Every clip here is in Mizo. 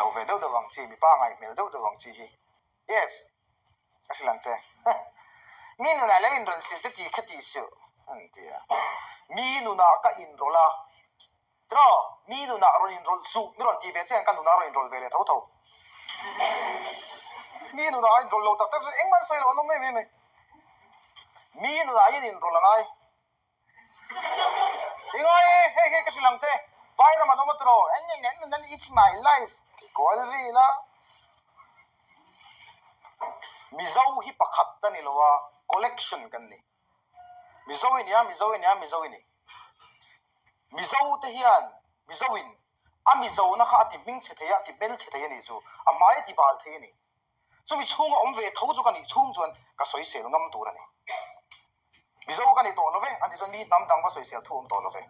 lo ve deuh deuh ang chi, mipa ngaihmel deuh deuh ang chi hi. Yes, ka hrilh ang che. Mi nunah lo inrawlh suh chu ti kha ti suh, an ti a. Mi nunah ka inrawlh a, Tiraw, mi nunah rawn inrawlh suh, mi rawn ti ve che ang ka nunah rawn inrawlh ve leh tho tho. Mi nunah a inrawlh lo tak tak chu engmah an sawi lo an awm em em e. Mi nunah hian inrawlh a ngai. I ngai e, hei hei ka hrilh ang che, vai ram an awm a tiraw, it's my life, kual vel a. Mizo hi pakhat a ni lo a, collection kan ni. Mizo i nia, Mizo i nia, Mizo i ni. Mizo te hian Mizo in a Mizo na kha a ti hming chhe thei a, a ti hmel chhe thei a nih chu, a hmai a ti bal thei a ni. Chumi chhunga awm ve tho chu ka nih chhung chuan ka sawisel ngam tur a ni. Mizo ka ni tawh lo ve, an ti chuan mi hnam dang va sawisel thu awm tawh lo ve.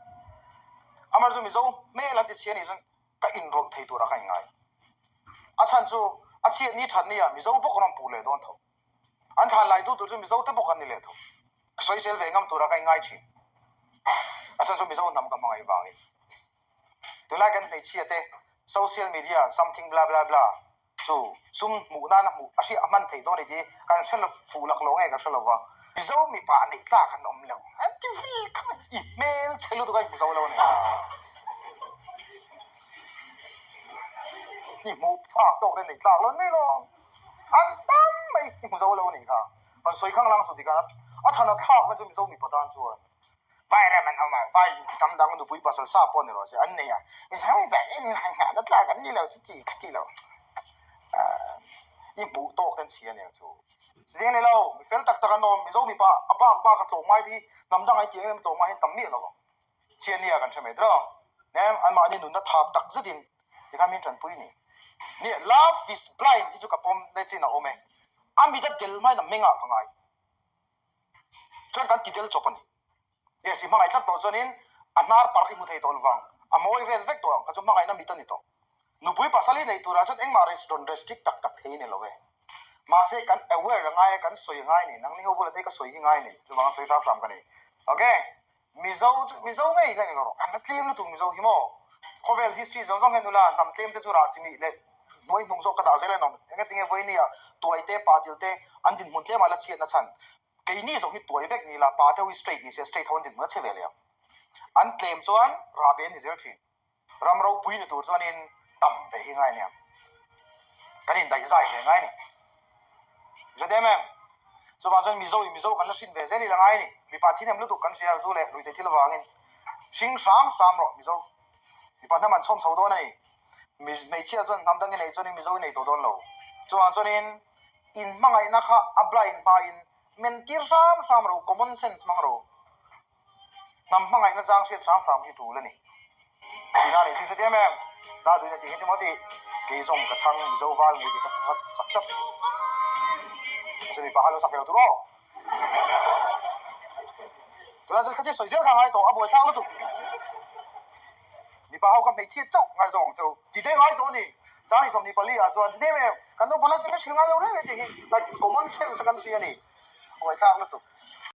Amar chu Mizo hmel an ti chhia a nih chuan ka inrawlh thei turah ka inngai. A chhan chu a chhiat ni that ni ah Mizo bawk an rawn puh leh dawn tho. An thlan lai tu tur chu Mizo te bawk an ni leh tho. Ka sawisel ve ngam tura ka inngai thin. A chhan chu Mizo hnam ka hmangaih vangin. Tunlai kan hmeichhia te social media something bla bla bla chu sum hmuh nana hmuh a hriat a hman theih dawn a ni tih kan hre lo fuh lak lo nge ka hre lo va. Mizo mipa neih tlak an awm lo. An ti ve kha i hmel chhe lutuk a i hmu zo lo a ni. I hmuh phak tawk te neih tlak lo mai lo. An tam mai i hmu zo lo a nih kha. An sawi khang lang suh tikhan a than a thlak na chu Mizo mipa tan chuan vai ram an awm a, vai hnam dang nupui pasal sa pawh ni rawh se an nei a, Mizo mipa in nghah na tlak an ni lo chuti kha ti lo i hmuh tawk te an chhia aniang chu. Chutiang ni lo, mi fel tak tak an awm, Mizo mipa a bak bak a tlawmngai te hi hnam dang ai tih em em tlawmngai hian tam miah lo ang. Chian nia kan hre mai tiraw? Nen anmahni nunna thap tak zetin tikhan min tanpui ni. Ni love is blind hi chu ka pawm le chin a awm e. A mit a del hmain a mengah ka ngai. Chuan kan ti del chawp a ni. Yes, i hmangaih tlat tawh chuanin a hnar parh i hmu thei tawh lovang. A mawi vel vek tawh ang kha chu hmangaihna mit a ni tawh. Nupui pasal i neih turah chuan engmah rawn restrict tak tak thei a ni lo e. Mahse kan aware a ngai a, kan sawi a ngai a ni. Nangni ho bulah te ka sawi hi ngai a ni. Chuvanga sawi hram hram ka ni. Okay. Mizo chu Mizo ngei hian eng rawh an la tlem lutuk Mizo hi maw? Khawvel history zawng zawng hian nula hnam tlem te chu rah chimih leh hnuai hnung zawk ka dah zel an awm. Engatinge Vawinia tuai te pa til te an dinhmun tlem ah la chhiat na chhan. Keini zawng hi tuai vek ni la pa te ho hi straight ni se straight ho an dinhmun a chhe ve leh ang. An tlem chuan rah ve an ni zel thin. Ram ropui ni tur chuanin tam ve hi ngai ania. Kan indaih zai ve ngai a ni. Zet em em. Chuvang chuan Mizo in Mizo kan la hrin ve zel ila ngai a ni. Mipa thihnem lutuk kan hria zu leh ruihtheih thil avangin hring hram hram rawh Mizo. Mipa hnam an chhawm chho dawn a ni. Hmeichhia chuan hnam dang i neih chuanin Mizo i nei tawh dawn lo. Chuvang chuanin inhmangaihna kha a blind hmain mentir hram hram rawh, common sense hmang rawh. Hnam hmangaihna chang hriat hram hram hi tul a ni. Tina nih chin chuti em em, hla duin a tih hi emaw tih, kei zawng ka chhang Mizo val ngei tih ka hre chak chak. Mahse mipa kha lo sak ve lo tur aw. Tunah chuan khatia sawi zel kha a ngai tawh, a buaithlak lutuk. Mipa ho kha hmeichhia chauh ngai zawng ang cheu ti te ngai tawh a ni. Chang 24 ah chuan chuti em em, kan naupang lai chuan ka hrilh ngai lo reng reng tih hi like common sense a kan hria a ni. Buaithlak lutuk.